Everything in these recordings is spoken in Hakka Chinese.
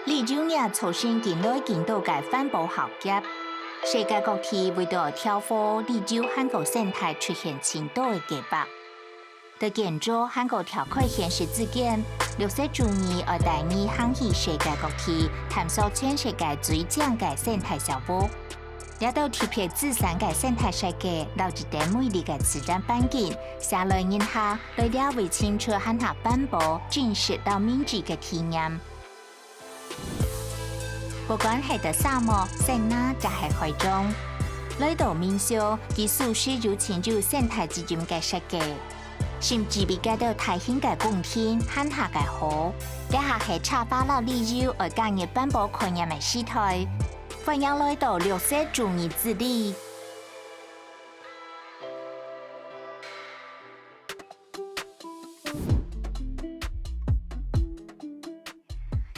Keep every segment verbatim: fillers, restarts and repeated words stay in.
旅遊業造成近來緊多个環保浩劫，世界各地為著調和旅遊還過生態出現盡多个計畫。在建築還過調開現實之間，綠色主義愛帶你行去世界各地，探索全世界最靚个生態小屋。這兜特別自然个生態設計，摎一等美麗个自然環境，寫來人客來這位尋出還較環保、真實摎明智个體驗。 不管係在沙漠、森林，抑係海中，來到民宿，佢事實有盡有生態責任个設計，甚至比該兜大型个公廳還較个好。這下係茶花摎旅遊愛加入環保概念个時代，歡迎來到綠色主義之旅。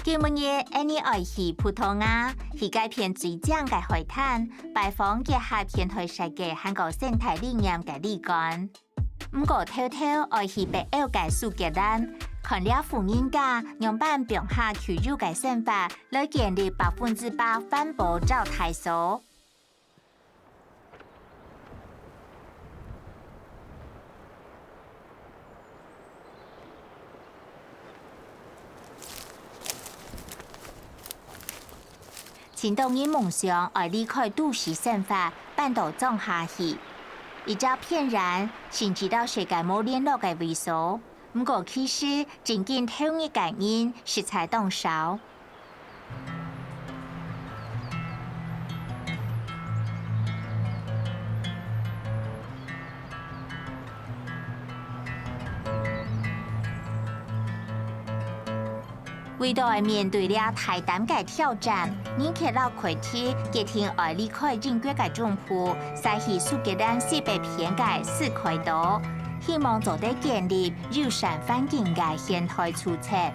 今晡日，𠊎俚愛去葡萄牙，去該片最靚个海灘，拜訪結合現代設計還過生態理念个旅館。毋過，頭頭愛去北歐个蘇格蘭，看這戶人家仰般放下舊有个生活，來建立百分之百環保招待所。 盡多人夢想愛離開都市生活，搬到莊下去。一朝偏然，甚至到世界無聯絡个位所。毋過，其實正經投入个人實在當少。 為著愛面對這大膽个挑戰，Nick摎Katie決定愛離開英國个中部，徙去蘇格蘭西北片个Skye島，希望做得建立友善環境个現代住宅。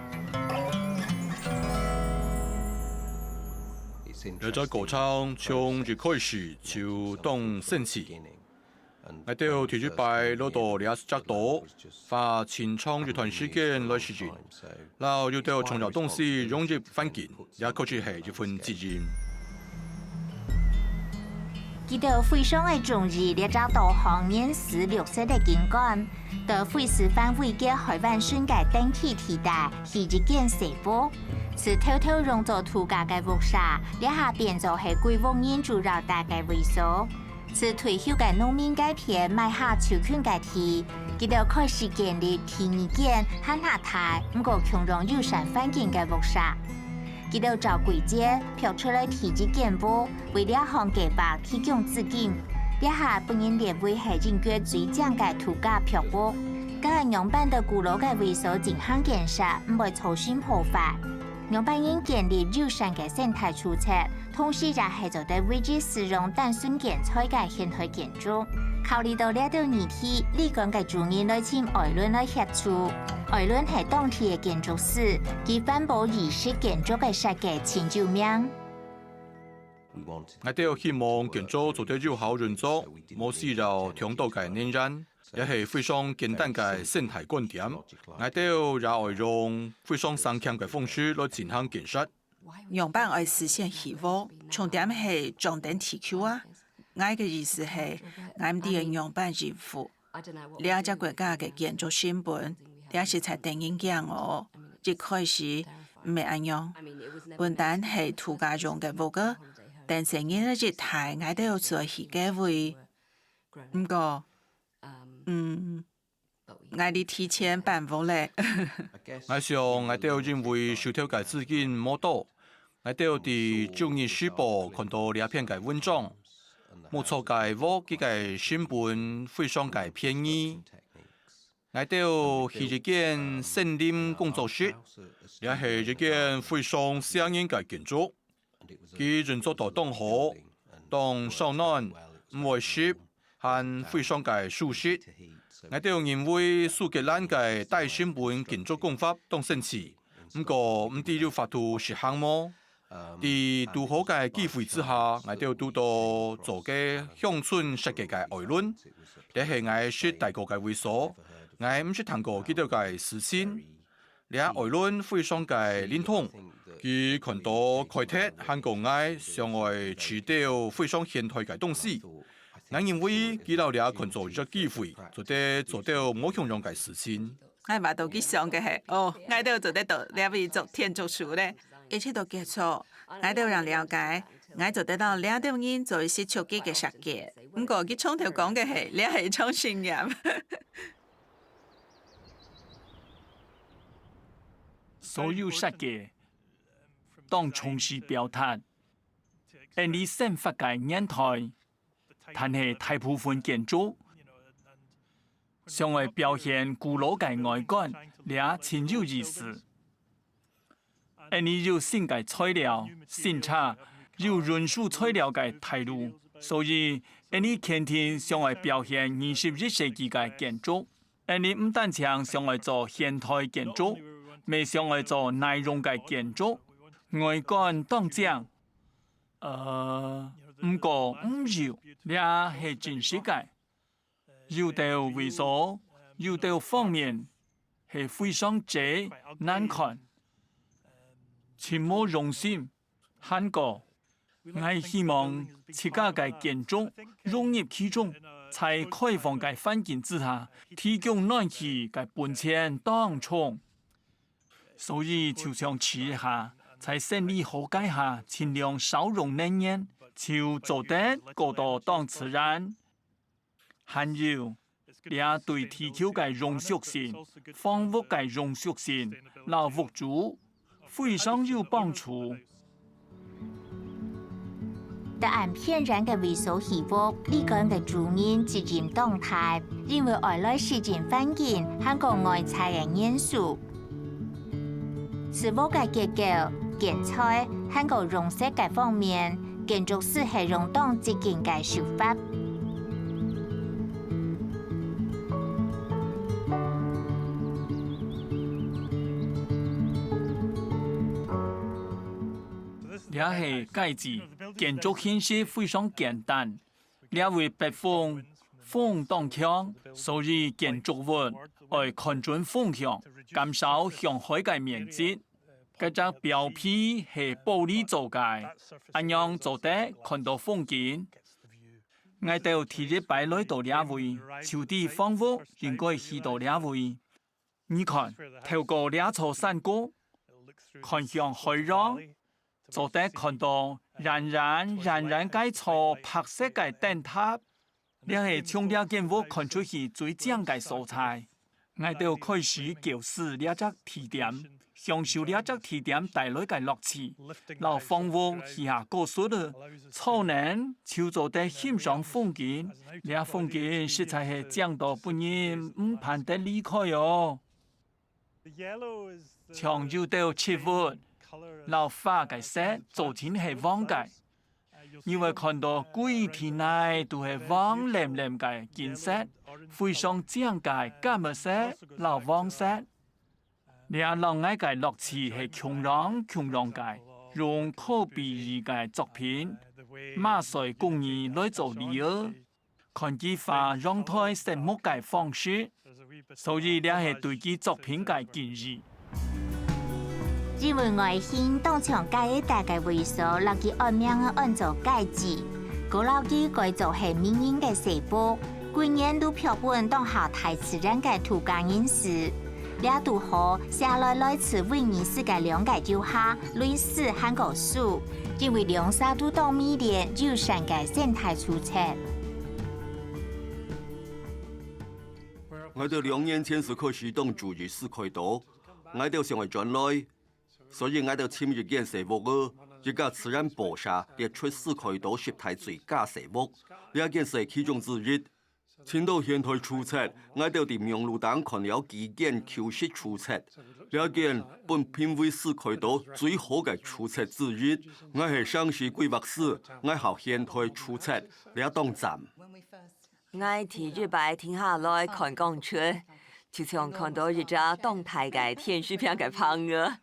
這隻過程從一開始就當神奇。𠊎兜第一擺來到這隻島，花盡長一段時間來適應，摎有兜重要東西融入環境，也確實係一份責任。佢兜非常个中意這隻島項原始綠色个景觀，在廢墟範圍个海灣脣个等地地帶， 起一間細屋，就偷偷用做度假个屋舍，這下變做係歸屋人主要蹛个位所。就退休个農民該片買下就近个地，佢兜開始建立第二間還較大，毋過共樣友善環境个屋舍。佢兜照季節闢出來第一間屋， 為這項計畫提供資金。這下分人列為係英國最靚个度假闢屋。該仰般在古老个位所進行建設，毋會造成破壞。仰般人建立友善个生態住宅，同時也係做得維持使用單純建材个現代建築。考慮到這兜議題，旅館个主人來尋艾倫來協助。艾倫係當地个建築師，佢環保意識建築个設計盡有名。 𠊎兜希望建築做得有效運作，無需要忒多个能源，也係非常簡單个生態觀點。𠊎兜也愛用非常省儉个方式來進行建設。仰般愛實現起屋，重點係掌等地球啊！𠊎个意思係，𠊎毋知愛仰般應付。 這隻國家个建築成本，這實在得人驚哦！一開始毋係恁樣，本單係度假用个屋仔，等細人仔一大，𠊎兜就愛去該位。毋過，嗯，𠊎俚提前搬屋咧。𠊎想𠊎兜因為手頭个資金無多， 𠊎兜在《週日時報》看到這篇个文章，木造个屋，佢个成本非常个便宜。𠊎兜起一間森林工作室，這係一間非常細人个建築。佢運作到當好，當燒暖，毋會溼， 還非常个舒適。𠊎兜認為蘇格蘭个低成本建築工法當神奇，毋過毋知有法度實行無？在堵好个機會之下，𠊎兜堵到做个鄉村設計个艾倫，這係𠊎識大過个位所，𠊎毋識聽過佢兜个事情。 這艾倫非常个靈通，佢看到開忒還過𠊎想愛試兜非常現代个東西。𠊎認為佢摎這看做一隻機會，做得做兜無共樣个事情。𠊎話到佢想个係，哦，𠊎兜做得到這位做天竺鼠咧。一直到結束，𠊎兜正了解，𠊎做得摎這兜人做一息手機个設計。毋過佢從頭講个係，這係一種實驗。所有設計當重視表達，恁呢生活个年代，但係大部分建築想愛表現古老个外觀，這真有意思。恁呢有新个材料、新車，有運輸材料个大路，所以恁呢肯定想愛表現二十一世紀个建築。恁呢毋單淨想愛做現代建築，乜想愛做耐用个建築，外觀當靚。呃，毋過毋有，這係真實个。有兜位所，有兜方面係非常䆀難看，盡無用心。還過，𠊎希望自家个建築融入其中，在開放个環境之下，提供暖氣个本錢當重。所以就像試一下，在生理好个下，盡量少用能源，就做得過到當自然。還有，這對地球个永續性、房屋个永續性，摎屋主非常有幫助。 答案：天然个位所起屋，里間个主人責任當大，因為愛來適應環境，還過外在个元素。住屋个結構、建材，還過用色个方面，建築師係用當接近个手法。 這係階級，建築形式非常簡單。這位北風，風當強，所以建築物愛看準風向，減少向海个面積。該隻表皮係玻璃做个，恁樣做得看到風景。𠊎兜第一擺來到這位，就知房屋應該起到這位。 你看，透過這座山谷，看向海洋，做得看到遠遠遠遠該座白色个燈塔。這係從這間屋看出去最靚个所在。𠊎兜開始噭視這隻地點，享受這隻地點帶來个樂趣。摎房屋起下高速了，坐等就做得欣賞風景。這風景實在係靚到分人毋盼得離開哦。 像有兜植物摎花个色做陣係黃个，你會看到歸地泥都係黃淰淰个金色，非常靚个柑仔色摎黃色。這摎𠊎个樂趣係共樣共樣个，用可比喻个作品，馬賽公義來做例仔。 看佢畫陽台色目个方式，所以這係對佢作品个敬意。因為外形當像該一帶个位所，摎佢安名安做階級，故摎佢改做係名人个細屋，歸年都票分當好大自然个土家人士。這堵好寫來來自威尼斯个兩個遊客，雷斯還過蘇， 因為兩儕都當迷戀友善个生態住宅。𠊎兜兩年前就開始當注意四季島，𠊎兜想愛轉來，所以𠊎兜尋一間細屋仔，一家自然保社列出四季島十大最佳細屋，這間係其中之一。 尋到現代住宅，𠊎兜在網路頂看了幾間舊式住宅。這間分評為四季島最好个住宅之一。𠊎係城市規劃師，𠊎好現代住宅，這當讚。𠊎第一擺停下來看講出，就像看到一隻當大个電視片个棚仔。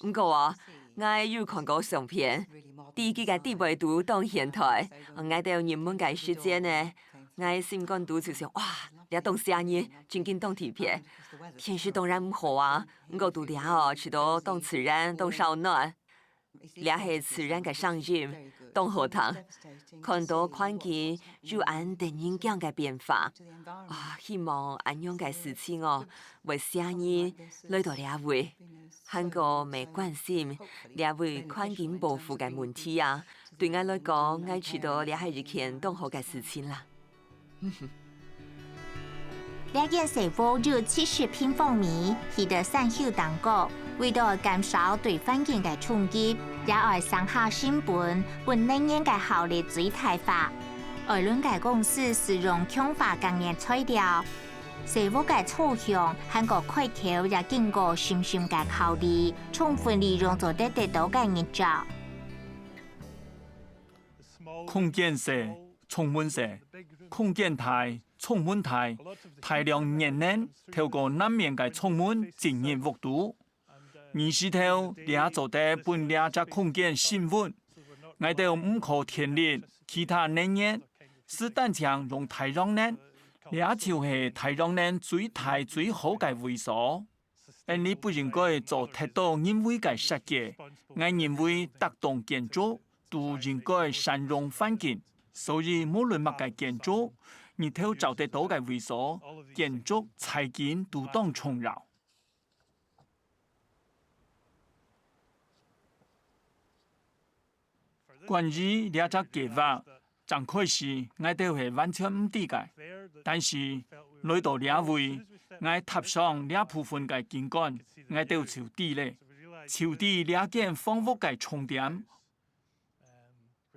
毋過啊，𠊎有看過相片，知佢个底背肚當現代。𠊎兜入門个時節呢， 𠊎心肝肚就想，哇，這當嚇人，正經當特別。天時當然毋好啊，毋過在這哦，試著當自然、當燒暖。這係自然个聲音，當好聽。看著環境有恁得人驚个變化，啊，希望恁樣个事情哦，會吸引人來到這位。還過乜關心這位環境保護个問題啊，對𠊎來講，𠊎試著這係一件當好个事情啦。 這間細屋有七十平方米，起在山丘頂高，為著減少對環境个衝擊，也愛省下成本，分能源个效率最大化。艾倫个公司使用強化隔熱材料，細屋个朝向還過開口也經過深深个考慮，充分利用做得得到个日照。 空間細，窗門細，空間大，窗門大，大量熱能透過南面个窗門進入屋肚。二時頭，這做得分這隻空間升溫。𠊎兜毋靠電力、其他能源，係單淨用太陽能。這就係太陽能最大最好个位所。 𫣆俚不應該做忒多人為个設計。𠊎認為逐棟建築都應該善用環境，所以無論麼个建築，日頭照得到个位所，建築環境都當重要。 關於這隻計畫，正開始𠊎兜係完全毋知个。但是，來到這位，𠊎踏上這部分个景觀，𠊎兜就知咧，就知這間房屋个重點。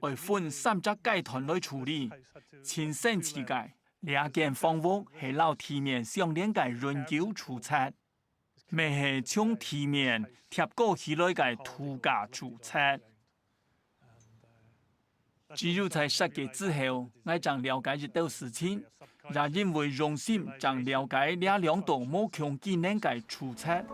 愛分三隻階段來處理，盡神奇个，這間房屋係摎地面相連个永久住宅。 乜係從地面疊高起來个度假住宅。只有在設計之後，𠊎正了解一兜事情，也因為用心正了解這兩棟無窮機能个住宅。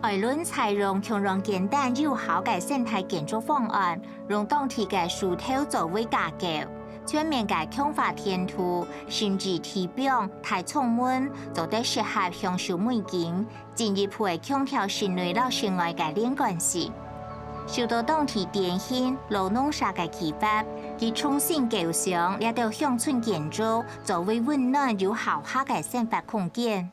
艾倫採用共樣簡單有效个生態建築方案，用當地个樹頭作為架構，全面个強化填土，甚至地板、大窗門，做得適合享受美景， 進一步个強調室內摎室外个連貫性。受到當地典型老農舍个啟發，佢重新構想這兜鄉村建築，作為溫暖又豪華个生活空間。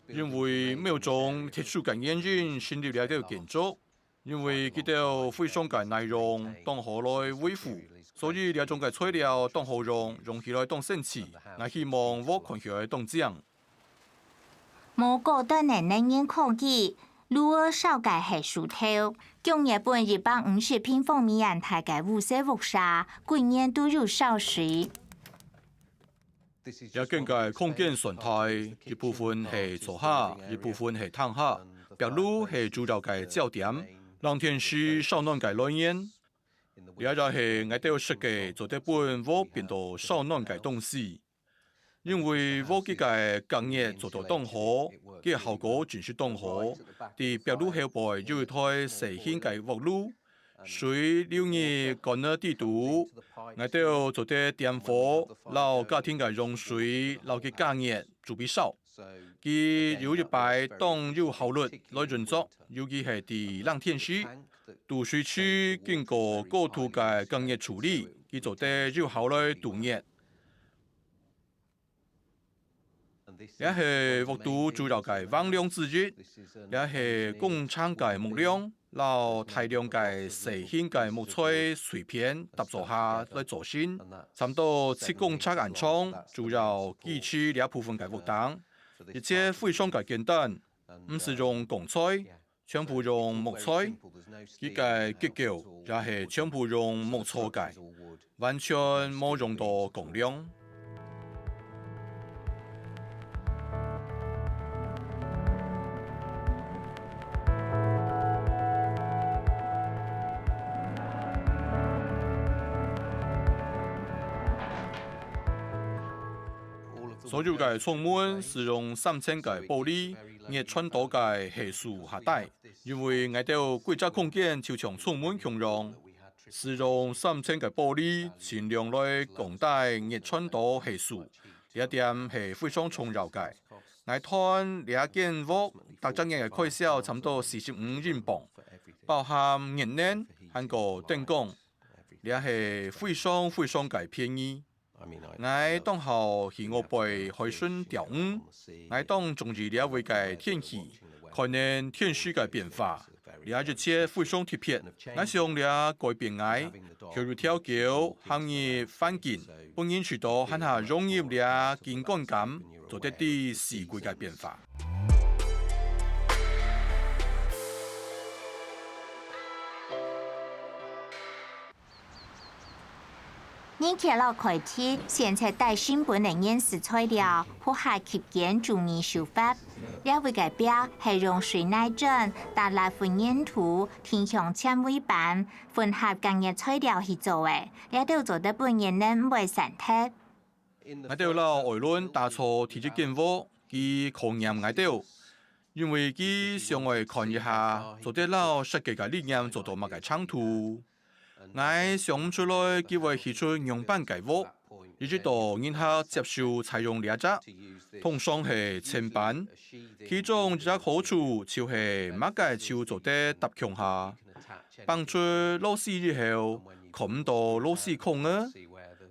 因為某種特殊个原因成立這兜建築，因為佢兜非常个耐用，當好來維護，所以這種个材料當好用，用起來當省錢。𠊎希望屋看起來當靚。 無高端个能源科技，爐仔燒个係樹頭，供熱分一百五十平方米恁大个烏色屋舍，幾年都有燒水。這間个空間算大，一部分係坐下，一部分係廳下，壁爐係主要个焦點，冷天時燒暖个來源。這也係𠊎兜設計做得分屋變到燒暖个東西。 因為屋基个隔熱做到當好，佢个效果真係當好。在壁爐後背有一台細型个鑊爐，水流入管仔底肚，𠊎兜做得點火，摎家庭个用水摎佢加熱，準備燒。佢有一擺當有效率來運作，尤其係在冷天時，在水池經過高度个隔熱處理，佢做得有效來度熱。 這係屋肚主要个橫樑之一，這係工程个木樑，摎大量个細型个木材碎片搭做下來做成，差毋多七公尺恁長，主要支持這部分个屋頂。一切非常个簡單，毋使用鋼材， 全部用木材，佢个結構也係全部用木造个，完全無用到鋼樑。所有个窗門使用三層个玻璃，熱傳導个係樹下底。 因為𠊎兜歸隻空間就像窗門共樣，使用三層个玻璃，盡量來降低熱傳導係樹。這點係非常重要个。𠊎看這間屋逐隻月个開銷差毋多四十五英鎊，包含熱能還過電光，這係非常非常个便宜。 𠊎當好去外背海脣釣魚，𠊎當中意這位个天氣，看見天時个變化。這一切非常特別，𠊎想這改變𠊎，透過釣魚行入環境，分人試著還較融入這景觀感，做得知四季个變化。 尼克勞凱蒂選擇帶成本个原始材料，複合級間注意手法。這位个壁係用水泥磚、搭拉粉黏土、定向纖維板、混合隔熱材料去做个，這兜做得分熱能毋會散忒。𠊎兜摎愛倫打造第一間屋，佢考驗𠊎兜，因為佢想愛看一下，做得摎設計个理念做到麼个程度。 𠊎想毋出來佢會起出仰般个屋，一直到人客接受採用這隻，通常係層板。其中一隻好處就係麼个就做得搭共下。放出螺絲以後，看毋到螺絲孔仔。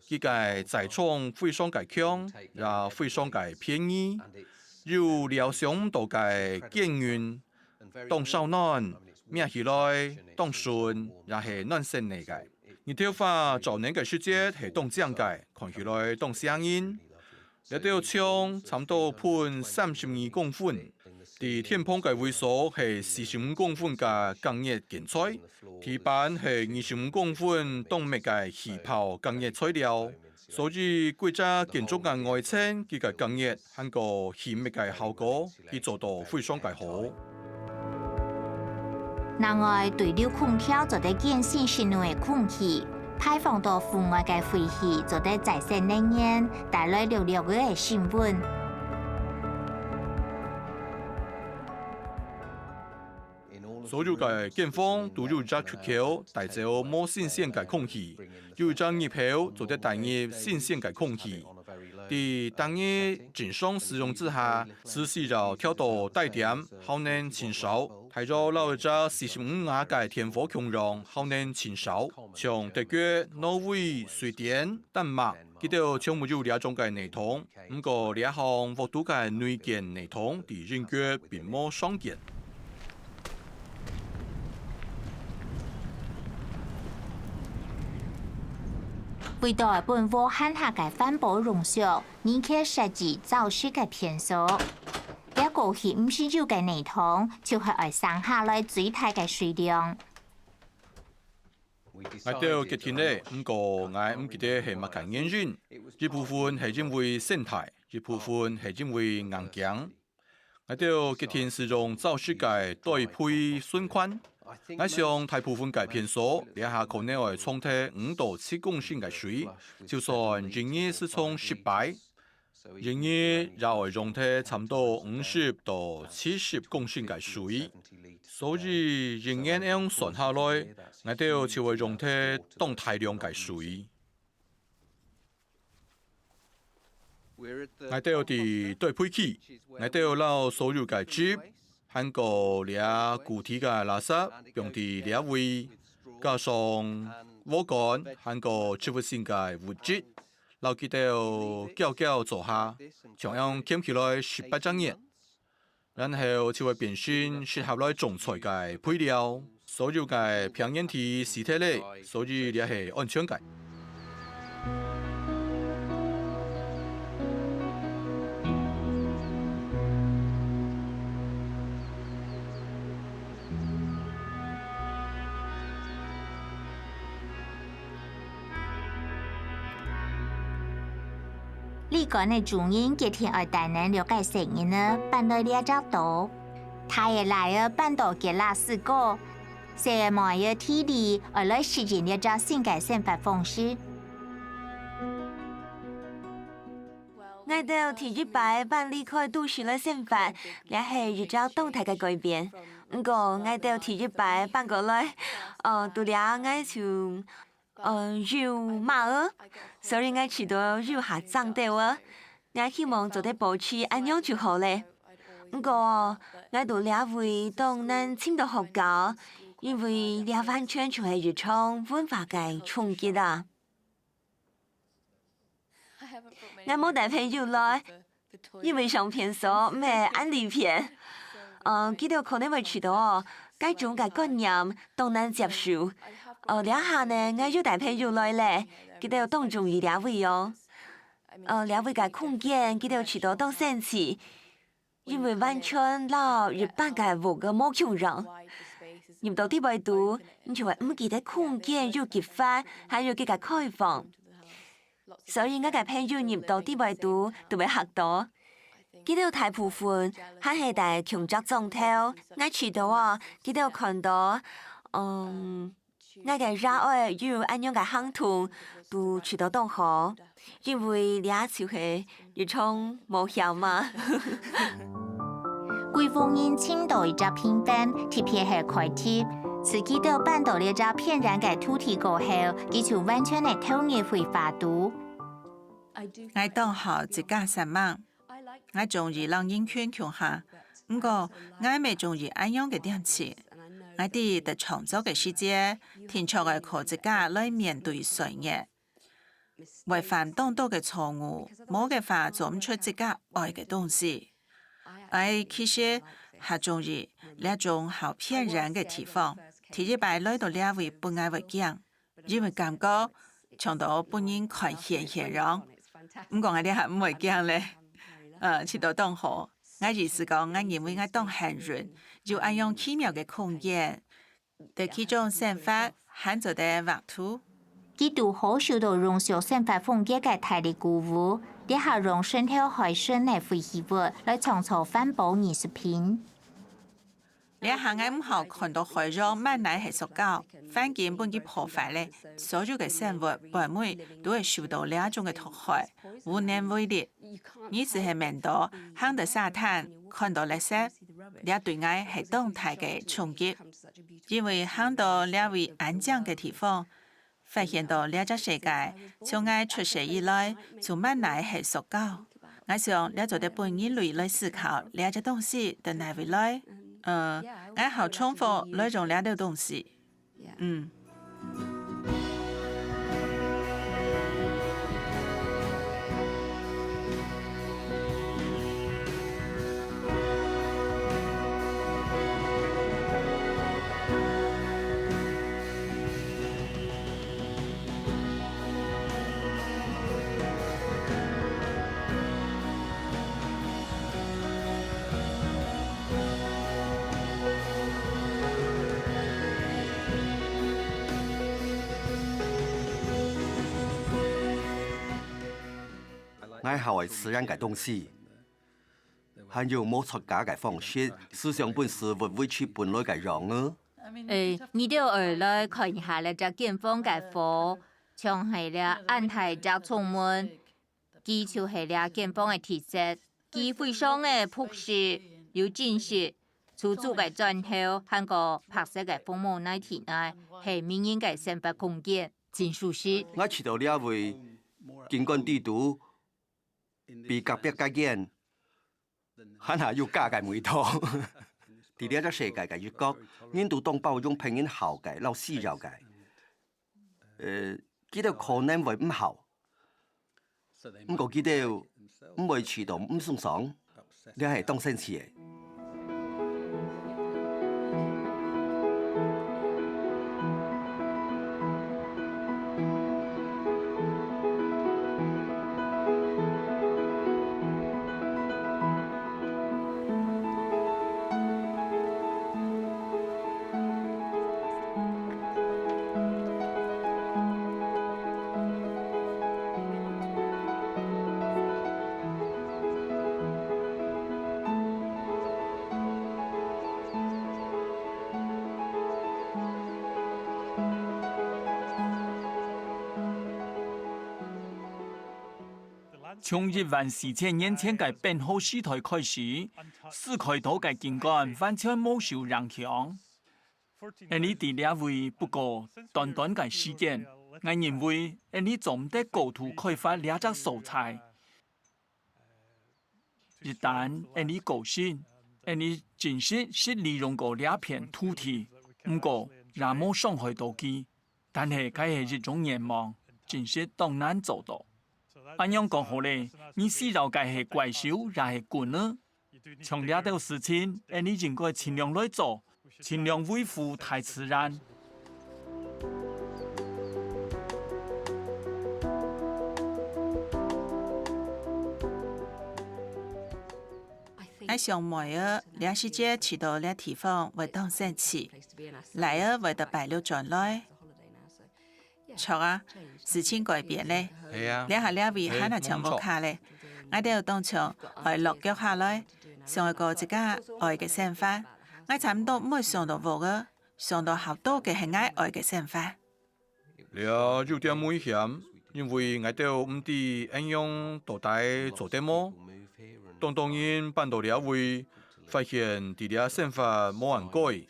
佢个載重非常个強，也非常个便宜，有料想毋到个堅韌。 當燒暖，摸起來當順，也係暖身个。日頭花照等个時節係當靚个，看起來當寫人。這兜牆差毋多闊三十二公分，在天棚个位所係四十五公分个隔熱建材，地板係二十五公分當密个氣泡隔熱材料。 所以，歸隻建築个外層，佢个隔熱還過氣密个效果，佢做到非常个好。另外，對流空調做得更新室內个空氣，排放到戶外个廢氣做得再生能源，帶來綠綠个新聞。 所有个間房都有一隻出口，帶走無新鮮个空氣，有一隻入口做得帶入新鮮个空氣。在單一正常使用之下，係需要調到低點，效能盡少。大約摎一隻四十五瓦个電火共樣，效能盡少。像德國、挪威、瑞典、丹麥，佢兜全部有這種个系統。 毋過，這項屋肚个內建系統在英國並無常見。為著愛分屋還較个環保永續，尼克設計燥式个便所。這過去毋使有个系統，就係愛省下來最大个水量。 𠊎兜決定了，毋過𠊎毋記得係麼个原因。一部分係因為生態，一部分係因為硬頸。𠊎兜決定使用燥式个堆肥循環。𠊎想大部分个便所，這下可能愛沖忒五到七公升个水，就算一日使沖十擺， 一日也會用忒差毋多五十到七十公升个水，所以一年恁樣算下來，𠊎兜就會用忒當大量个水。𠊎兜在堆肥區，𠊎兜摎所有个汁，還過這固體个垃圾放在這位，加上禾稈，還過植物性个物質。 摎佢兜攪攪做下，像恁樣扲起來十八隻月，然後就會變成適合來種菜个肥料。所有个病原體死忒了，所以這係安全个。 里甘个主人決定愛帶等六個細人仔搬來這隻島。大个倈仔搬到格拉斯哥，細个妹仔Tilly愛來適應這隻新个生活方式。 𠊎兜第一擺搬離開都市來生活，這係一隻當大个改變。毋過，𠊎兜第一擺搬過來，呃，到這𠊎就，呃，有嫲仔，所以𠊎試著有較正兜仔。𠊎希望做得保持恁樣就好咧。毋過，𠊎在這位當難尋到學校，因為這完全就係一場文化个衝擊啊！𠊎無帶朋友來，因為上便所毋係恁利便。呃，佢兜可能會試著哦，該種个觀念當難接受。呃，這下呢，𠊎有帶朋友來咧，佢兜當中意這位哦。呃，這位个空間，佢兜試著當神奇，因為完全摎一般个屋仔無共樣。入到裡背肚，你就會毋記得空間有幾闊，還有幾个開放。所以𠊎个朋友入到裡背肚，都會嚇著。佢兜大部分還係戴共隻裝頭，𠊎試著啊，佢兜看著，嗯， 𠊎个爺哀有恁樣个行動，都試著當好，因為這就係一場冒險嘛。歸屋人尋著一隻平凡，特別係開闊。自佢兜搬到這隻偏遠个土地過後，佢就完全个投入會畫圖。𠊎當好自家煞猛。 𠊎中意摎人群共下，毋過𠊎乜中意恁樣个恬靜。𠊎知得創作个時節，定著愛靠自家來面對歲月，會犯當多个錯誤，無个話做毋出自家愛个東西。𠊎其實較中意這種較偏遠个地方。第一擺來到這位分𠊎會驚， 因為感覺像到分人看現現樣。毋過𠊎這下毋會驚咧，呃，試著當好。𠊎意思講，𠊎認為𠊎當幸運，有恁樣奇妙个空間，在其中生活，還做得畫圖。佢堵好受到榮休生活風格个大力鼓舞，這下用生態海參个廢棄物來創造環保藝術品。 這下𠊎毋好看到海洋滿哪係塑膠，環境分佢破壞咧，所有个生物、動物都會受到這種个毒害，無能為力。你只係面對行到沙灘，看到垃圾，這對𠊎係當大个衝擊。因為行到這位安靜个地方， 發現到這隻世界，從𠊎出世以來，就滿哪係塑膠。𠊎想，這做得分人類來思考，這隻東西對哪位來。呃，𠊎好重複來用這兜東西。嗯。 𠊎好愛自然个東西，還有無出家个方式，思想本是會維持本來个樣啊。誒，你兜愛來看一下這隻間房个火，像係這恁大隻窗門，佢就係這間房个特色。佢非常个樸實，有真實，粗粗个磚頭，還過白色个紅毛泥地泥，係迷人个生活空間，真舒適。𠊎試著這位景觀地圖 比隔壁較遠，還下有家个味道。在這隻世界个一角，人都當包容別人好个摎需要个。呃，佢兜可能會毋好，毋過佢兜毋會試著毋鬆爽，這係當神奇个。 從一萬四千年前个冰河時代開始，死海島个景觀完全無受影響。𠊎俚在這位不過短短个時間，𠊎認為𠊎俚做毋得過度開發這隻所在。一旦𠊎俚高興，𠊎俚真實識利用過這片土地，毋過也無傷害到佢。但係該係一種願望，真實當難做到。恁樣講好咧，你需要个係怪獸也係棍呢？像這兜事情，𠊎俚應該盡量來做，盡量維護大自然。𠊎想妹仔這時節去到這地方會當生趣，倈仔會得拜六轉來。 著啊，事情改變咧。係啊。這下這位還係像屋下咧。𠊎兜當像愛落腳下來，想愛過自家愛个生活。𠊎差毋多毋會想到屋仔，想到較多个係𠊎愛个生活。這有點危險，因為𠊎兜毋知恁樣到底做得無。當多人搬到這位，發現在這生活無恁該。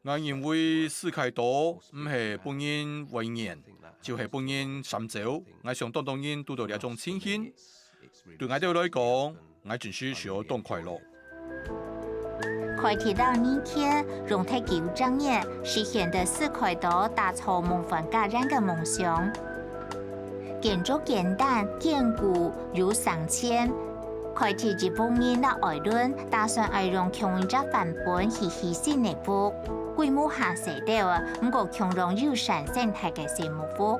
𠊎認為世界島毋係分人遺願，就係分人閃走。𠊎想當多人堵到這種情形，對𠊎兜來講，𠊎真實想當快樂。開忒老年輕，用忒久正月，實現个世界島打造夢幻家園个夢想。建築簡單、堅固又省錢， 開始一屋人摎愛倫打算愛用共一隻範本去起新个屋，規模較細兜仔，毋過共樣友善生態个細木屋。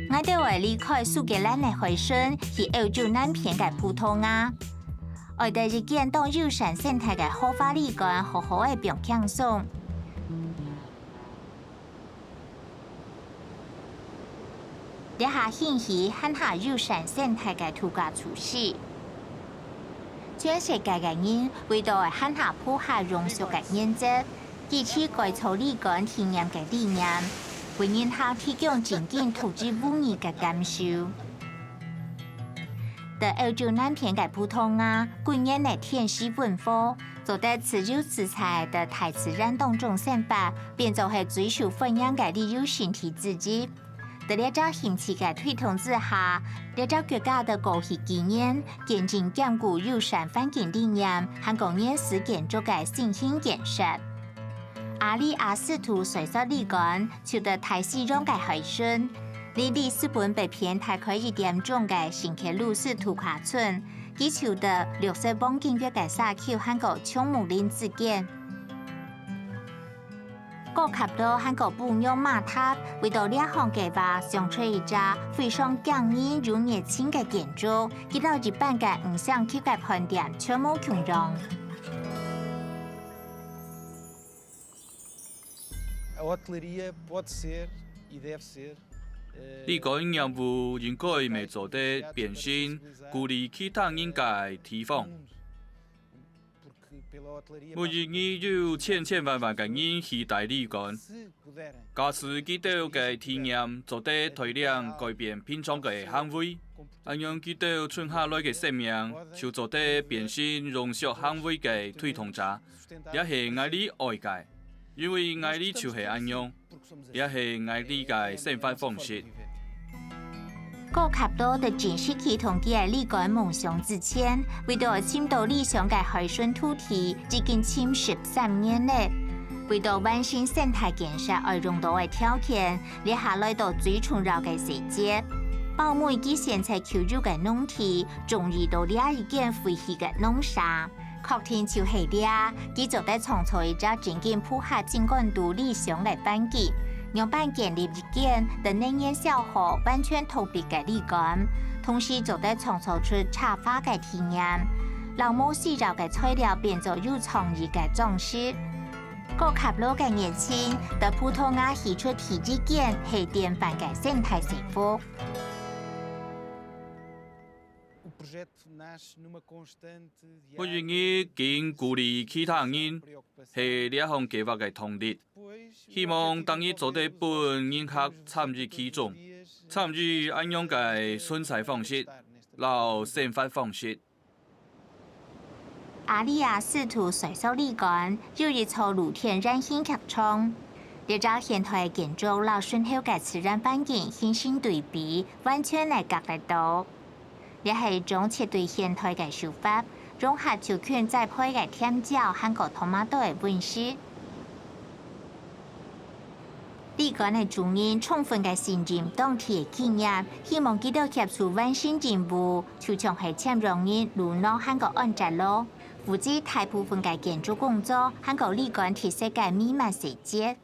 𠊎兜愛離開蘇格蘭个海脣，去歐洲南片个葡萄牙，愛到一間當友善生態个豪華旅館，好好仔放輕鬆。 這下興起還較友善生態个度假措施。全世界个人為到還較符合永續个原則，支持改造旅館體驗个理念，為人客提供真正獨一無二个感受。在歐洲南片个葡萄牙，歸年个天時溫和，做得自由自在在大自然當中生活，變做係最受歡迎个旅遊勝地之一。 在這隻興趣个推動之下，這隻國家在過去幾年，堅持兼顧友善環境理念，還過原始建築个新型建設。阿里阿斯圖水上旅館就在大西洋个海脣，離里斯本北片大概一點鐘个聖克魯斯度假村，佢就在綠色黃金月个沙丘還過松木林之間。 高卡羅還過餔娘馬塔為到這項計畫想出一隻非常驚人又熱情个建築，佢摎一般个五星級个飯店全無共樣。 A hotelaria pode ser e deve ser, eh, 旅館業務應該乜做得變成鼓勵其他人个地方。 每一日有千千萬萬个人去戴旅館。假使佢兜个體驗做得帶領改變平常个行為，恁樣佢兜賰下來个生命就做得變成永續行為个推動者，這係𠊎俚愛个，因為𠊎俚就係恁樣。 也係𠊎俚个生活方式。高卡羅在正式啟動佢个旅館夢想之前，為到尋到理想个海脣土地，已經尋十三年了。為到完成生態建設愛用到个條件，這下來到最重要个細節。包尾佢選擇舊有个農地，種入到這一間廢棄个農舍。 確定就係這，佢做得創造一隻真經符合真管度理想个環境，仰般建立一間對能源消耗完全脫離个旅館，同時做得創造出插花个體驗，摎無需要个材料變做有創意个裝飾。高卡羅个熱情，在葡萄牙起出第一間係典範个生態社福。 每一日緊鼓勵其他人，係這項計畫个動力。希望逐日做得分人客參與其中，參與恁樣个存在方式，摎生活方式。阿里亞試圖追溯里干，有一座露天圓形劇場。這隻現代建築摎脣後个自然環境形成對比，完全來隔離到。這係一種絕對現代个手法，融合族群栽培个甜椒還過tomato个溫室。 里干个主人充分个信任當地个經驗，希望佢兜協助完成任務，就像係簽約人Luno還過Angelo，負責大部分个建築工作，還過里干特色个美美細節。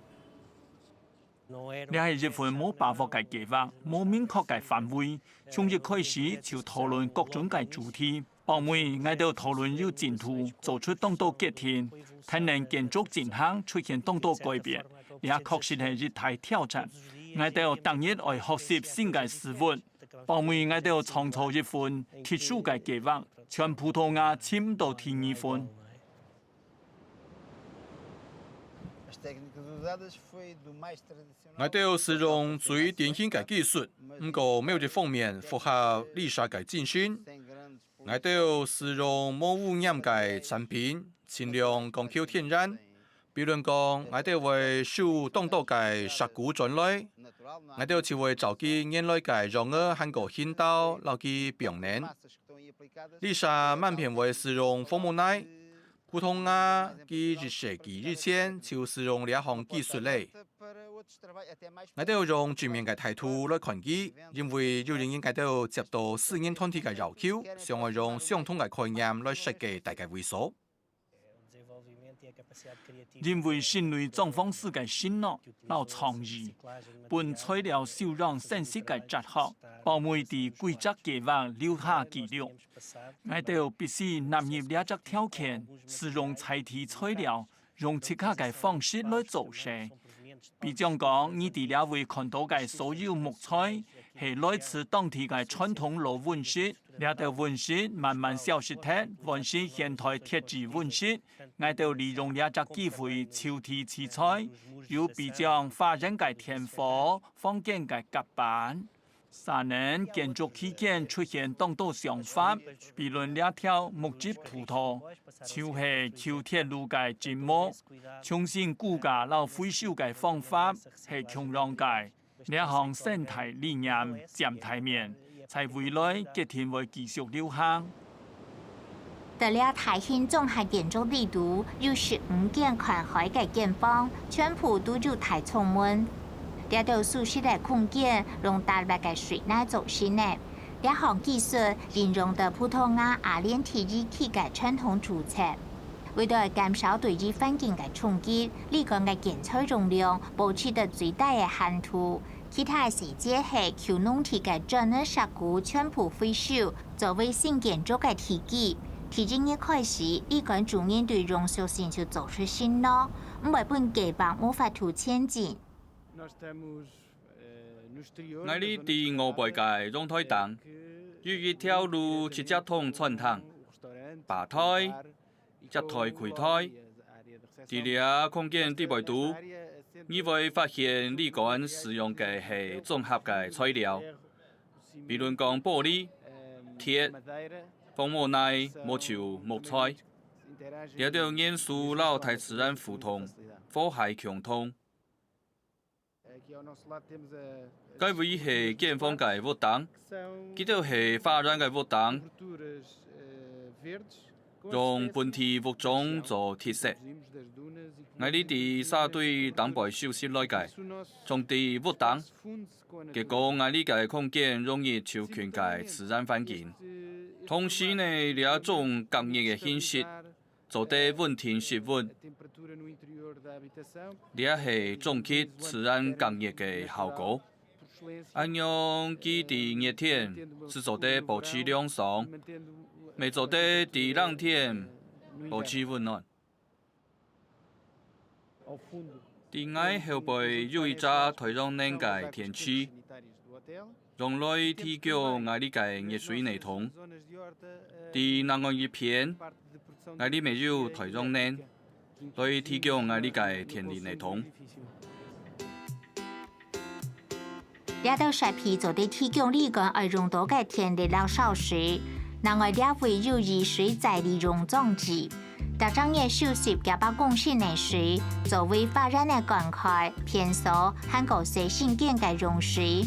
這係一份無把握个計畫，無明確个範圍，從一開始就討論各種个主題。 包尾，𠊎兜討論有進度，做出當多決定，跈等建築進行出現當多改變，這確實係一大挑戰。𠊎兜逐日愛學習新个事物。包尾，𠊎兜創造一份特殊个計畫，全葡萄牙尋毋到第二份。 𠊎兜使用最典型个技術，毋過某一方面符合Lisa个精神。𠊎兜使用無污染个產品，盡量講求天然。比論講，𠊎兜會收當多个石菇轉來，𠊎兜就會召佢原來个樣仔還過形狀，摎佢放等。Lisa滿片會使用蜂蜜奶， 葡萄牙佢一世紀以前就使用這項技術咧。𠊎兜用正面个態度來看佢，因為有一日𠊎兜接到私人團體个要求，想愛用相同个概念來設計大个會所。因為新類裝潢師个承諾摎創意，分材料修養生息个哲學，包尾佇規則計畫留下記錄。 𠊎兜必須納入這隻條件，使用在地材料，用自家个方式來做事。比將講，你佇這位看到个所有木材，係來自當地个傳統老溫室。這兜溫室慢慢消失忒，換成現代鐵質溫室。𠊎兜利用這隻機會就地取材，有比將花園个天花、房間个甲板。 Sanem建築期間出現當多想法，比論這條木質步道，就係舊鐵路个積木，重新估價摎回收个方法係共樣个。這項生態理念佔大面，在未來決定會繼續流行。 在這大型綜合建築裡肚，有十五間看海个間房，全部都有大窗門。這兜舒適个空間，用大力个水泥做成个。這項技術應用到葡萄牙阿聯第一區个傳統住宅。為著愛減少對於環境个衝擊，旅館个建材容量保持到最低个限度。其他个細節係舊農地个磚仔、石牯全部回收， 作為新建築个地基。第一日開始，旅館主人對永續性就做出承諾，毋會分計畫無法度前進。 𠊎俚在外背个陽台頂，有一條路直接通餐廳、吧台、 接待櫃台。在這空間底背肚，你會發現旅館使用个係綜合个材料，比論講玻璃、鐵、紅毛泥，無就木材。這兜元素摎大自然互動，和諧共同。 該位係間房个屋頂，佢兜係花園个屋頂，用本地物種做特色。𠊎俚在沙堆頂背收集來个，種在屋頂，結果𠊎俚个空間容易就近个自然環境。同時呢，這種隔熱个形式 做得穩定室溫。這係終極自然隔熱个效果。恁樣佢在熱天就做得保持涼爽，乜做得在冷天保持溫暖。 在𠊎後背有一隻太陽能个電池，用來提供𠊎俚个熱水系統。在另外一片，𠊎俚乜有太陽能，來提供𠊎俚个電力系統。 這兜設備做得提供旅館愛用到个電力摎燒水。另外，這位有雨水再利用裝置，逐隻月收集幾百公升个水，作為發電个灌溉、便所，還過洗身間个用水。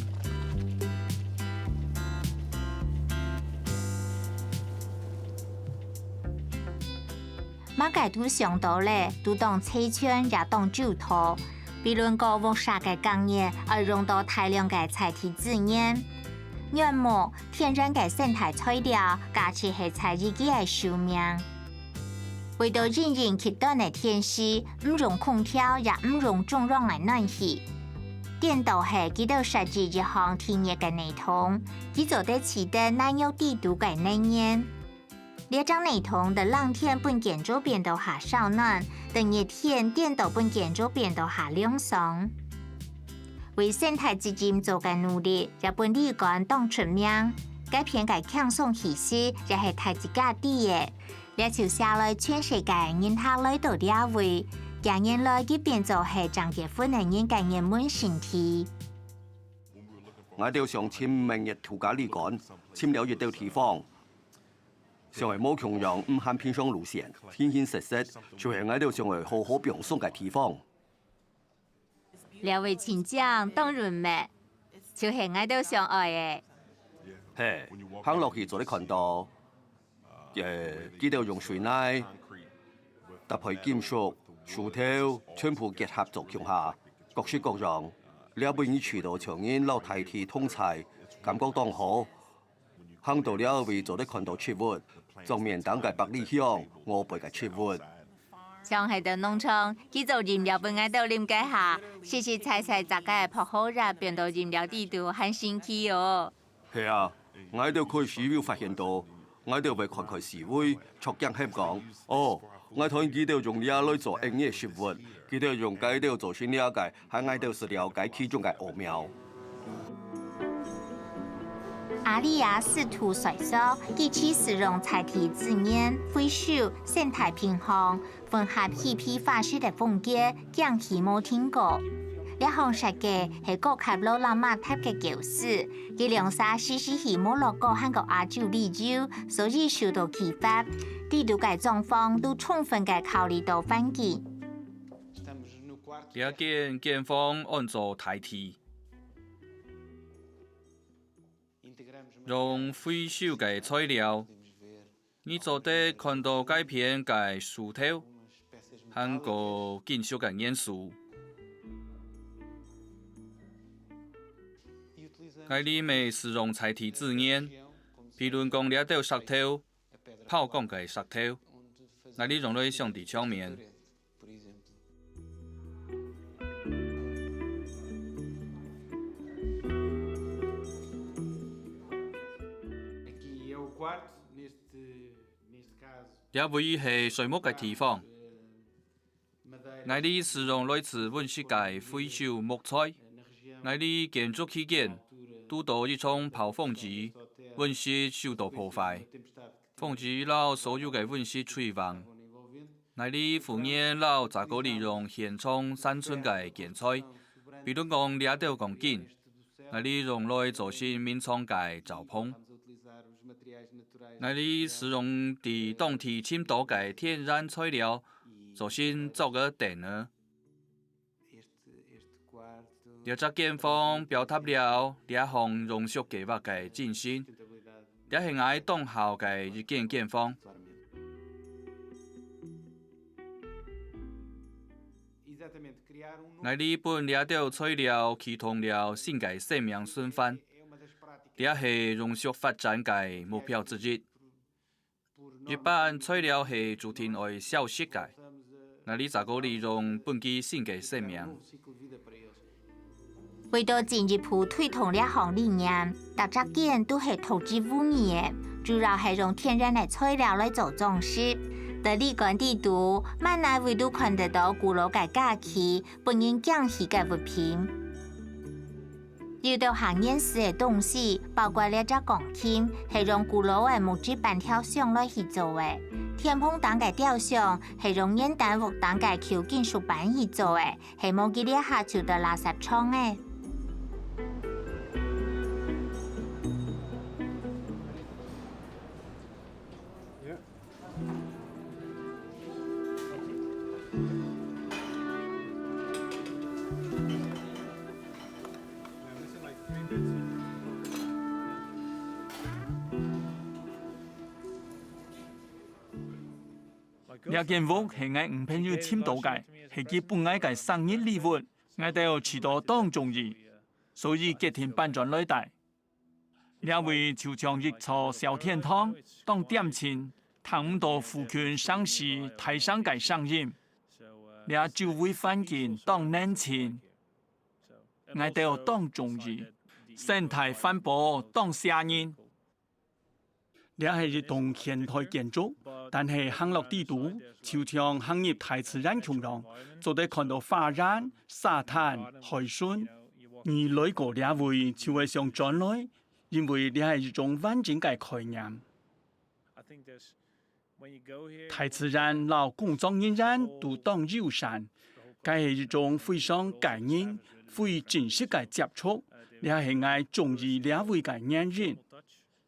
麼个都想到咧，都當齊全也當周到。比論講屋舍个隔熱，愛用到大量个在地資源。原木、天然个生態材料，加起係在一个个壽命。為到因應極端个天時，毋用空調，也毋用中央个暖氣。顛倒係佢兜設計一項地熱个系統，佢做得取得南約帝都个能源。 這隻系統在冷天分建築邊肚下燒暖，在熱天顛倒分建築邊肚下涼爽。為生態責任做个努力，也分旅館當出名。該片个輕鬆氣息也係大自家知个。這就寫來全世界人客來到這位，近年來佢變做係正結婚个人个熱門勝地。𠊎兜想尋蜜月度假旅館，尋了一兜地方。 想愛無共樣，毋行平常路線，形形色色，就係𠊎兜想愛好好放鬆个地方。這位情景當完美，就係𠊎兜想愛个。係，行落去做得看到，呃，佢兜用水泥搭配金屬、樹頭，全部結合做共下，各式各樣。這位你去到像人摎大地同在，感覺當好。 行到這位做得看到植物，正面頂个百里香，外背个植物。像係在農場，佢做飲料分𠊎兜啉該下，實實在在摘个薄荷葉變到飲料底肚，還神奇哦！係啊，𠊎兜開始有發現到，𠊎兜會看開四圍，著驚喊講：「哦，𠊎看佢兜用這來做恁樣个植物，佢兜用該兜做成這个， 還𠊎兜識了解其中个奧妙。」阿里亞斯圖水所，佢既使用在地資源、回收、生態平衡、混合氣體化石个風格，驚喜無停過。這項設計係高級勞力密集个構思，佢兩儕時時去摩洛哥還過亞洲旅遊，所以受到啟發，底肚个狀況都充分个考慮到環境。 這間間房安做大地，用回收个材料，你做得看到該片个樹頭，還過金屬个元素。𠊎俚乜使用在地資源，比論講這兜石頭，拋光个石頭，𠊎俚用來鑲在牆面。 這位係睡目个地方。𠊎俚使用來自汶什个回收木材。𠊎俚建築期間，堵到一場暴風雨，汶什受到破壞。 風雨摎所有个汶什吹橫。𠊎俚赴年摎查哥利用現場生存个建材，比論講這兜鋼筋，𠊎俚用來做成眠床个罩篷。𠊎俚使用在當地尋到个天然材料，做成桌仔凳仔。 這隻間房表達了這項永續計畫个精神。這係𠊎當好个一間間房。𠊎俚分這兜材料啟動了新个生命循環。這係永續發展个目標之一。 一般材料係注定愛消失个，𠊎俚查哥利用分佢新个生命。為到進一步推動這項理念，逐隻間都係獨一無二个，主要係用天然个材料來做裝飾。在旅館底肚，滿哪位都看得到古老个家具，分人驚喜个物品。 有兜較原始个東西，包括這隻鋼琴，係用古老个木質板條箱來去做个；天棚頂个雕像，係用原旦屋頂个舊金屬板去做个，係無佢這下就在垃圾場个。這間屋係𠊎女朋友尋到个，係佢分𠊎个生日禮物，𠊎兜試著當中意，所以決定搬轉來戴。這位就像一座小天堂，當恬靜，聽毋到附近城市大聲个聲音。這周圍環境當寧靜，𠊎兜當中意，生態環保當吸引。 這係一棟現代建築，但係行落底肚，就像行入大自然共樣，做得看到花園、沙灘、海脣。你來過這位，就會想轉來，因為這係一種完整个概念。大自然摎工作人員都當友善，該係一種非常個人、非正式个接觸，這係𠊎中意這位个原因。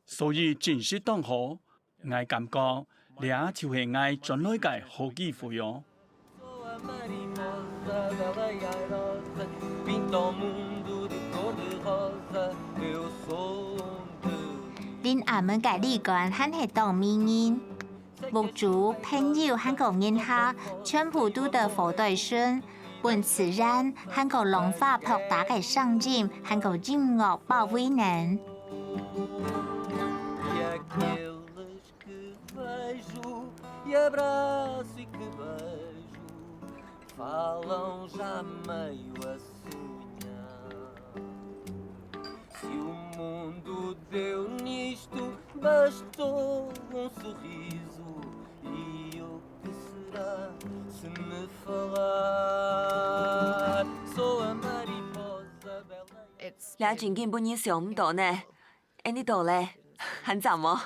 所以真實當好，𠊎感覺這就係𠊎轉來个好機會哦。林阿門个旅館還係當迷人，屋主、朋友還過人客，全部都在火堆脣， 分自然還過浪花拍打个聲音，還過音樂包圍等。這情景分人想毋到呢。恁呢到咧，還讚無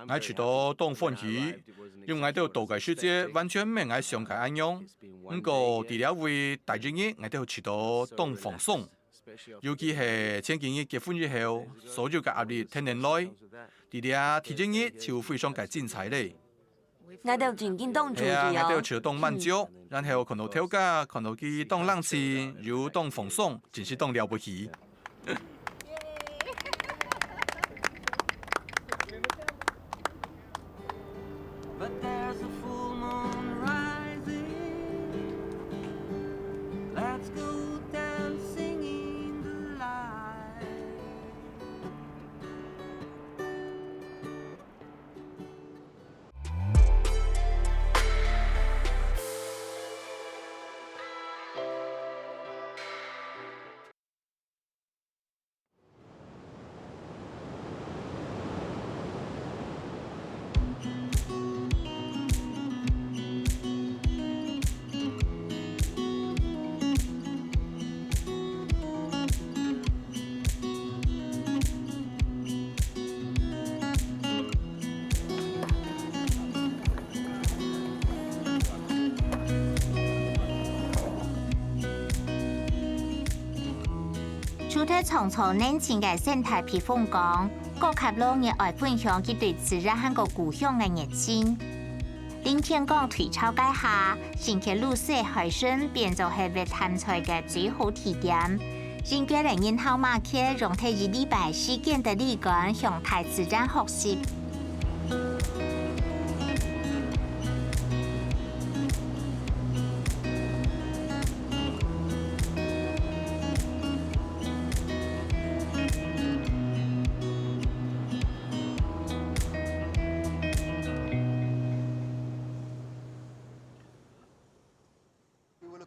？𠊎試著當歡喜，因為𠊎兜到个時節完全毋係𠊎想个恁樣。毋過，在這位第一日，𠊎兜試著當放鬆。 尤其係前幾日結婚以後，所有个壓力㧡等來，在這第一日就非常个精彩咧。𠊎兜真經當中意哦。係啊，𠊎兜試著當滿足，然後看到頭家，看到佢當冷靜，又當放鬆，真係當了不起。 But there's a full moon rising. Let's go dancing in the light. 除忒創造寧靜个生態避風港，高卡羅熱愛分享佢對自然還過故鄉个熱情。臨天光退潮該下，新界綠色海脣變做係挖鹹菜个最好地點。 英國人人好馬克用忒一禮拜時間在旅館向大自然學習。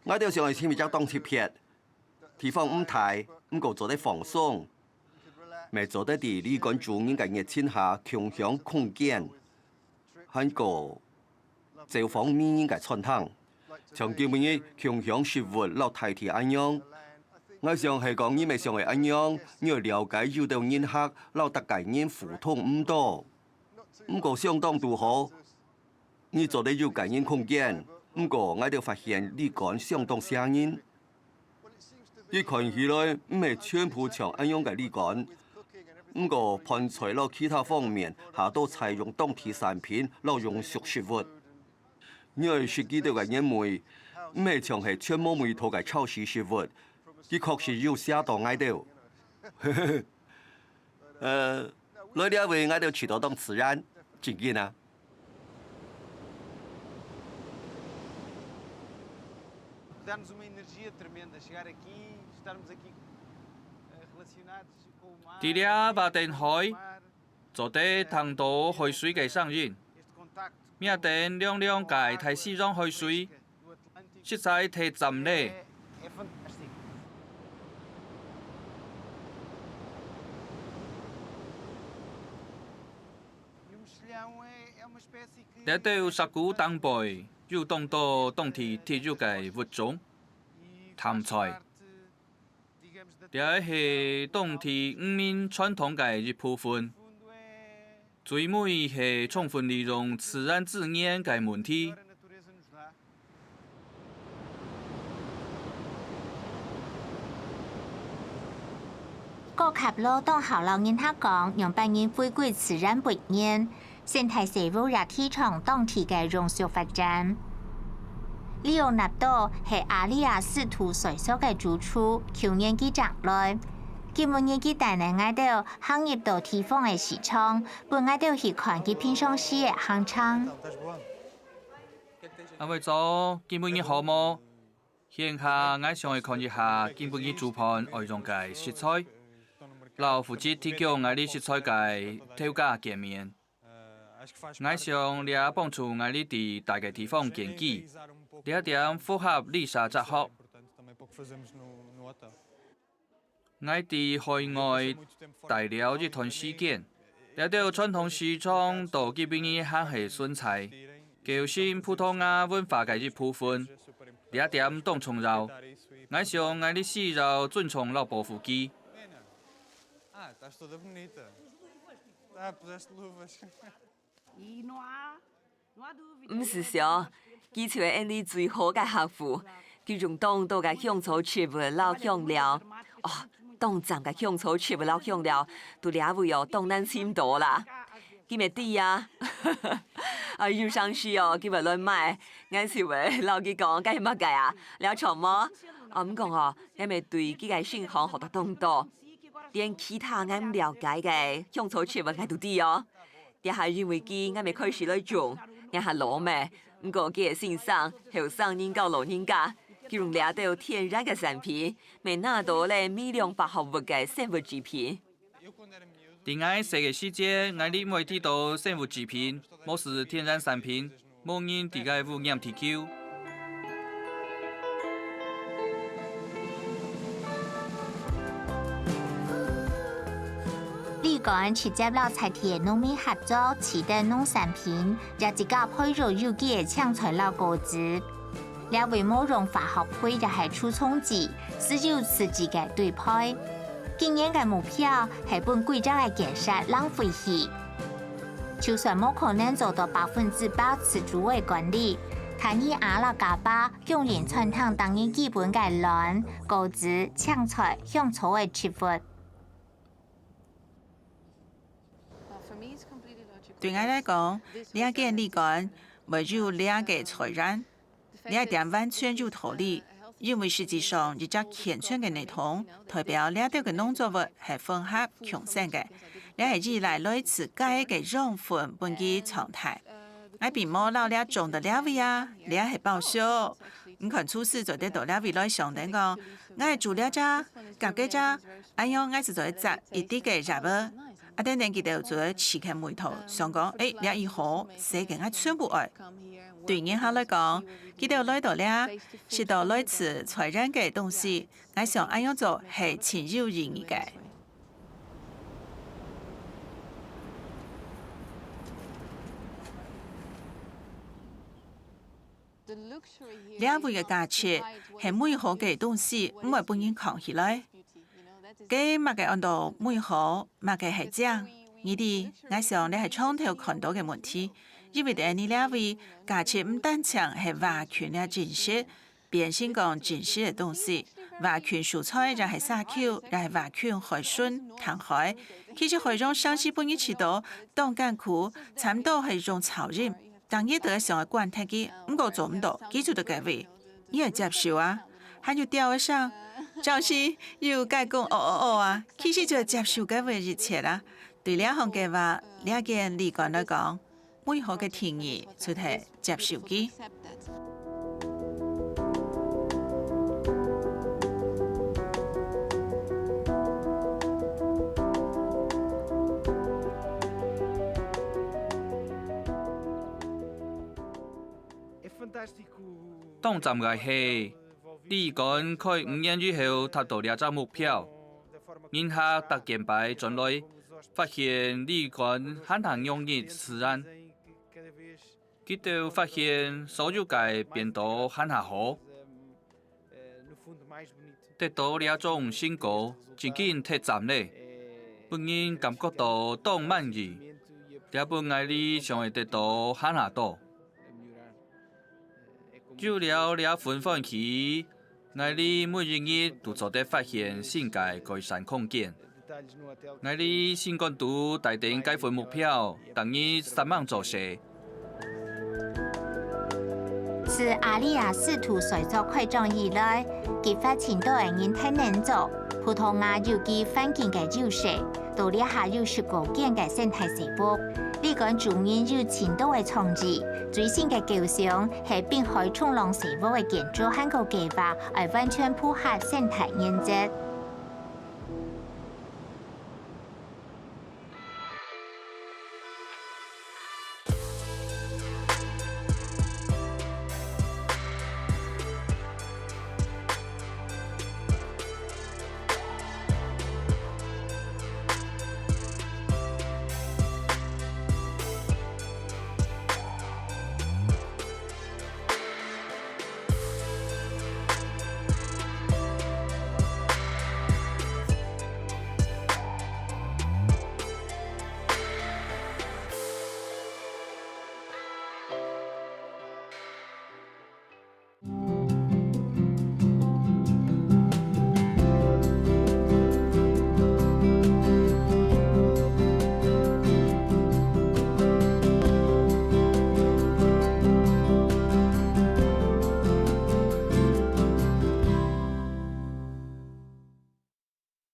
𠊎兜想愛尋一隻當特別，地方毋大，毋過做得放鬆，乜做得在旅館主人个熱情下共享空間，還過走訪迷人个餐廳，像今晡日共享食物摎大地恁樣。𠊎想係講你乜想愛恁樣，你愛了解有兜人客摎逐個人互動毋到，毋過相當堵好。 你做得有個人空間，毋過𠊎兜發現旅館相當嚇人。佢看起來毋係全部像恁樣个旅館，毋過飯菜摎其他方面下都採用當地產品摎用熟食物。你愛食佢兜个原味，毋係像係全無味道个超市食物，佢確實有嚇到𠊎兜。 呃，來這位𠊎兜試著當自然，真緊啊！ Dá-nos uma energia tremenda chegar aqui, estarmos aqui eh, relacionados com o mar. 在這瓦登海，做得聽到海水个聲音，Este contacto com o mar, com a água fresca do Atlântico, 面頂亮亮个大西洋海水，實在忒讚咧。 這兜石牯頂背有當多當地特有个物種，淡菜。這係當地漁民傳統个一部分，最尾係充分利用自然資源个問題。 過卡路當好摎人客講，仰般人回歸自然本源，生態生物也提倡當地个永續發展。里奧納多係阿里亞斯圖水所个主廚，舊年佢正來，今晡日佢帶領𠊎兜行入到地方个市場，分𠊎兜去看佢平常時个行程。阿偉早，今晡日好無？ 現下，𠊎想愛看一下今晡日煮飯愛用个食材，摎負責提供𠊎俚食材个頭家見面。𠊎想這幫助𠊎俚在大个地方建基，這點符合Lisa哲學。 𠊎在海外待了一段時間，這兜傳統市場到今晡日還係存在，構成葡萄牙文化个一部分。這點當重要。𠊎想𠊎俚需要尊重摎保護佢。 E não há, não há dúvida. 毋使想，佢就係𠊎俚最好个客戶。佢用當多个香草植物摎香料，哦，當讚个香草植物摎香料，在這位哦，當難尋到啦。佢乜知啊，啊，有成時哦，佢會來買，𠊎就會摎佢講，該係麼个啊？這著無？啊，毋過哦，𠊎乜對佢个身上學到當多，連其他𠊎毋了解个香草植物𠊎都知哦。 這下因為佢，𠊎乜開始來種，這下老咩，毋過佢个先生、後生人摎老人家，佢用這兜天然个產品，乜拿到了微量化合物个生物製品。在𠊎細个時節，𠊎俚毋會知道生物製品，無就天然產品， 無人在該污染地球。李官直接摎在地个農民合作，取得農產品，也自家培育有機个青菜摎果子。這位無用化學肥也係除蟲劑，只有自家个堆肥。今年个目標係分歸隻个建設零廢棄。 就算無可能做到百分之百自主个管理，但你阿拉加巴供應餐廳逐日基本个卵、果子、青菜、香草个植物。對𠊎來講，這間旅館會有這个菜園， 這點完全有道理，因為實際上一隻健全个系統代表這兜个農作物係混合共生个，這係依賴來自該个養分分佢狀態。𠊎並無摎這種到這位啊，這係報銷。你看廚師做得到這位來上等講，𠊎係煮這隻，夾該隻，恁樣𠊎就做得摘一滴个葉仔。啊，等等佢兜就會試看味道，想講，誒，這已好，洗个𠊎全部愛。 對人客來講，佢兜來到這，食到來自菜園个東西，𠊎想恁樣做係盡有意義个。這位个價值係美好个東西毋會分人囥起來。該麼个安到美好，麼个係靚？你知，𠊎想這係長透看到个問題。 因為在你這位，價值毋單淨係畫圈个真實，變成講真實个東西。畫圈蔬菜也係沙丘，也係畫圈海脣、淡海。其實海洋生死分你試到當艱苦，差毋多係用超人，逐日都愛想愛管忒佢，毋過做毋到，佢就在該位。你愛接受啊！還有鳥仔聲，朝晨又該講哦哦哦啊，其實就係接受該位一切啊。對這項計畫，這間旅館來講， 美好个定義就係接受佢。當讚个係，李官開五年以後達到這隻目標。人客逐間擺轉來，發現李官還係養育自然。佢兜發現所有个變到還係好。得到這種成果，真經忒讚咧，分人感覺到當滿意。這分𠊎俚想愛得到還係多。有了這份歡喜，𠊎俚每一日都做得發現新个改善空間。𠊎俚心肝肚戴定該份目標，逐日煞猛做事。 自阿里亞試圖在做會長以來，激發盡多个人跈等做，葡萄牙有機環境个優勢，到這下有十過間个生態社屋。李官主任有盡多个創意，最新个構想係濱海衝浪社屋个建築還過計畫，愛完全符合生態原則。